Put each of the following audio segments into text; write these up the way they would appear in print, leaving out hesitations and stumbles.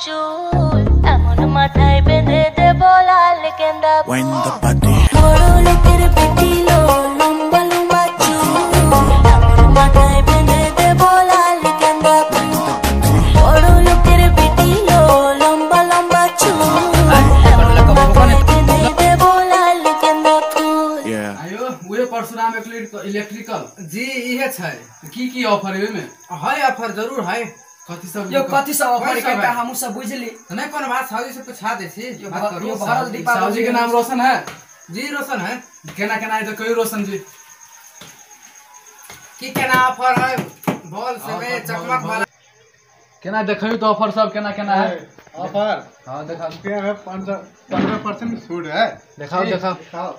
চুল, এমন মাথায় বেঁধে দেব লাল গেন্দা When the party বড় লোকের বেটিলো লম্বা লম্বা চুল, এমন মাথায় বেঁধে দেব লাল গেন্দা। বড় লোকের বেটিলো লম্বা লম্বা চুল, এমন মাথায় বেঁধে দেব লাল গেন্দা ফুল। Yeah. आयो उहे परशुराम इलेक्ट्रिकल जी इहे छै। की की ऑफर है ओहिमे? है ऑफर जरूर है। कथी सब? यो कथी सब ऑफर कोई सब कनिटा है? हमहू सब बुझली। नहीं कोनो बात, साहू जी से पूछा दे छी। यो बात करू। यो भरल दीपावली। साहू जी के नाम रोशन है? जी रोशन है। केना केना है तो कहियो रोशन जी। की केना ऑफर है? बॉल से में चकमक वाला केना देखियो तो ऑफर सब केना केना है? ऑफर हां देखा क्या है? 15% छूट है। देखाओ देखाओ दिखाओ।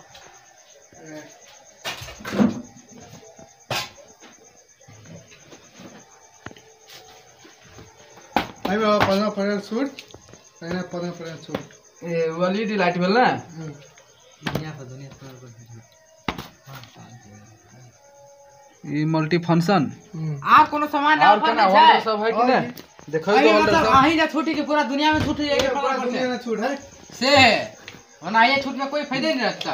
15% छूट, 15% छूट। ए एलईडी लाइट भेल ना? ई मल्टी फंक्शन आर कोनो सामान और ऑफर केना नहीं होल्डर छै? सब है कि नहीं? देखियो अरे तो होल्डर मतलब सब अहीं जा छूटी के पूरा दुनिया में छूट जाएगी। पूरा दुनिया में छूट है से ओना ये छूट में कोई फायदा नहीं रहता।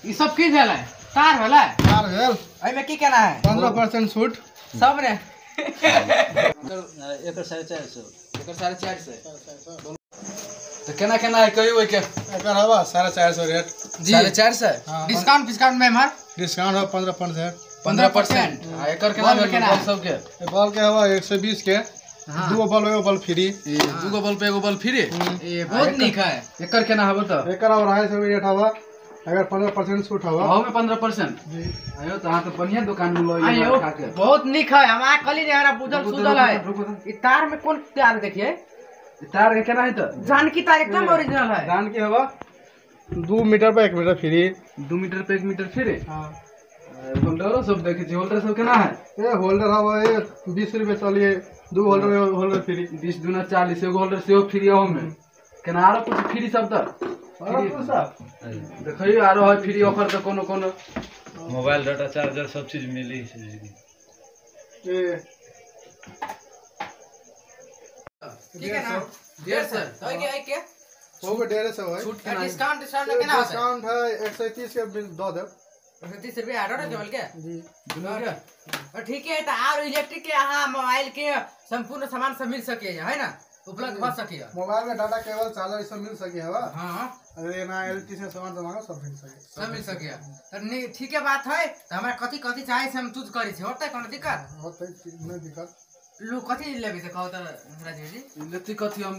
ई सब की भेलै? तार भेलै? तार भेल। एहिमे की केना है? 15% छूट सब ने एकर 450 एकर 450। तो केना केना है कहियो ओइ के? एकर हवा 450 रेट। जी 450। डिस्काउंट डिस्काउंट में हमार डिस्काउंट है 15%। 15% आ एकर केना बॉल भेल? केना? बॉल सब के ए बॉल के हवा 120 के दूगो बॉल एगो बॉल फ्री। ए दूगो बॉल पे एगो बॉल फ्री। ए बहुत नीक है। एकर केना हबो त? एकर और 250 रेट हवा, अगर 15% छूट हवा। अहू में 15% जी। आयो तो अहाँ तो बढ़िया दुकान में लो आयो खा के। बहुत नीक है। हम आ कहली रे हमरा बुझल रुकू तो, सुझल है। रुकू तो। ई तार में कोन तार देखिए? तार के केना है त? जानकी तार एकदम ओरिजिनल है। जान की हवा 2 मीटर पर 1 मीटर फ्री। 2 मीटर पे 1 मीटर फ्री। हाँ। होल्डरो सब देखे छी, होल्डर सब केना है? ए होल्डर हवा ए 20 रुपये चलिए, 2 होल्डर एगो होल्डर फ्री। 20 दूना 40 एगो होल्डर सेहो फ्री अहू में। केना आरो कुछ फ्री सब त? और कुछ सब देखियो आरो है फ्री ऑफर त कोनो कोनो। मोबाइल डाटा चार्जर सब चीज मिली। ए की केना? 150। तो के के हो गो 150 है। छूट केना है? डिस्काउंट डिस्काउंट केना होतै? डिस्काउंट है 130 के बिल दऽ देब। 130 रुपया ऑर्डर है के जी दुनू के? और ठीक है त आर इलेक्ट्रिक के अहाँ मोबाइल के संपूर्ण सामान सब मिल सके है ना? उपलब्ध भ सके। मोबाइल में डाटा केबल चार्जर सब मिल सके हवा। हां अरे ना एलटी से सामान सब मांगो सब मिल सके। सब मिल सके। त नहीं ठीक है बात है। त हमरा कथी कथी चाही से हम चूज करै छी। होतै कोनो दिक्कत? होतै नहीं दिक्कत। लू कथी लेबै से कहू त राजीव जी? इलेक्ट्रिक कथी हम